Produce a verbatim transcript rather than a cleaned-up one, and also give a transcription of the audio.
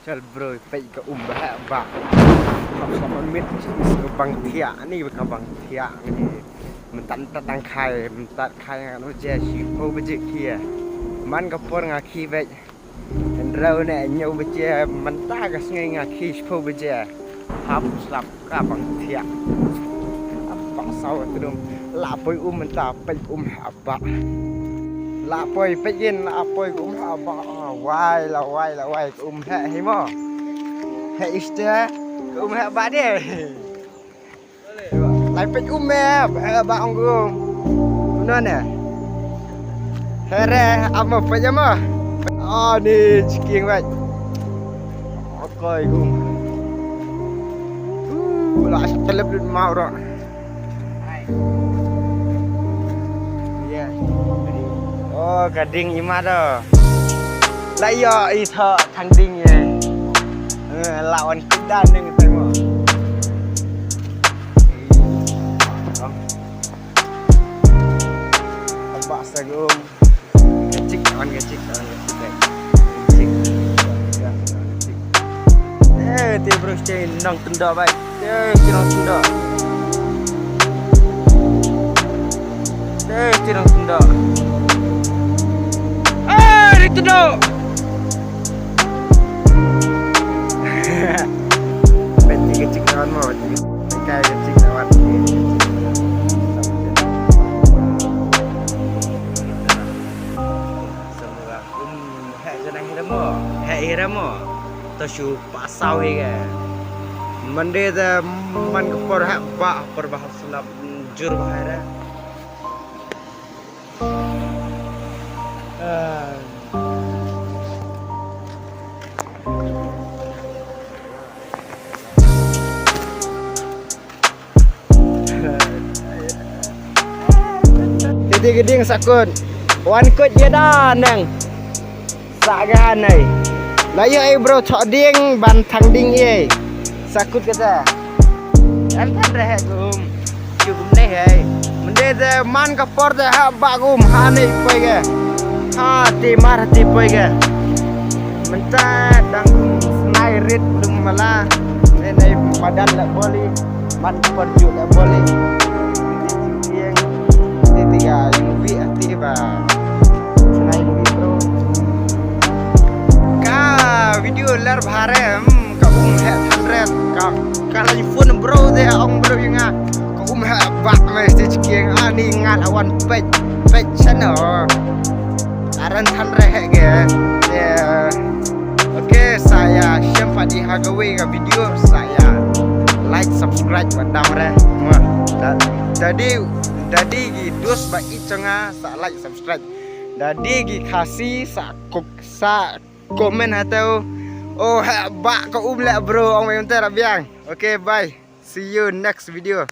Chal bro, peit ka um ba heh bha. Hap sa ban mit ka bang thiah ni, ka bang thiah ni. Mynta mynta tang khai, mynta khai ngan u je shiphew baje khie. Man ka por nga khie beit. Hynriew ne hynñiew baje mynta ka sngi nga khie shiphew baje. Hap slap ka bang thiah. Hap ba saw tudum. La poi um mynta peit um heh bha. La poi peit gin, la poi ka um heh bha. Ah, wai la wai la wai ka um heh hi mo. Heh iste ka um heh bha de. Lai peit um eh, heh bha ong ka um. Uno ne. Here, amo peit amo. Oh, ni chiking wait. Okay, ka um. Uh, la sa telep lut mau ro. Yes. Oh, ka ding i ma do. La ïoh i tho thang ding ye. Eh, la wan kudan ning tai mo. Ba sa ka um. Kachik, on kachik, on kachik, kachik. Eh, te bro, te nong tendok bai. Te nong tendok. Te nong tendok. Eh, di tendok. Kachik, kachik, on mo. Kachik, kachik, on. Semua um heh jana hira mo, heh hira mo. To shu pasaw hi ke. Mande te man ka por heh bha, por bha slap jur bha hira. Ah. Te dei ka ding sa kut. Wan kut ïa da nang. Sa ka hanai. La ïoh ei bro chok ding ban thang ding ei. Sa kut kata. Em than reh kum. Chu kum ne hei. Mynde te man ka por te ha ba kum ha ne poi ke. Ha ti mar ha ti poi ke. Mynta dang kum snai rit lum mala. Ne ne madan la boli. Man por ju la boli. Ti ti yang. Ti ti ya movie ati ba. Snai movie bro. Ka video ler bhare, hmm, ka um heh than ret. Ka, ka la phone bro de ong bro ïa nga. Ka um heh bha message kieng ani ngat awan peit, peit channel. Aran than re heh ge. Eh, okay, sa ïa shem pat i ha kawei ka video, sa ïa like, subscribe, wa dam re. Mo, da, da dei, da dei ki dos ba i changa, sa like, subscribe. Da dei ki Khasi, sa kuk, sa comment hato. Oh, heh bha ka um leh bro, ong wei ym te ra biang. Okay, bye. See you next video.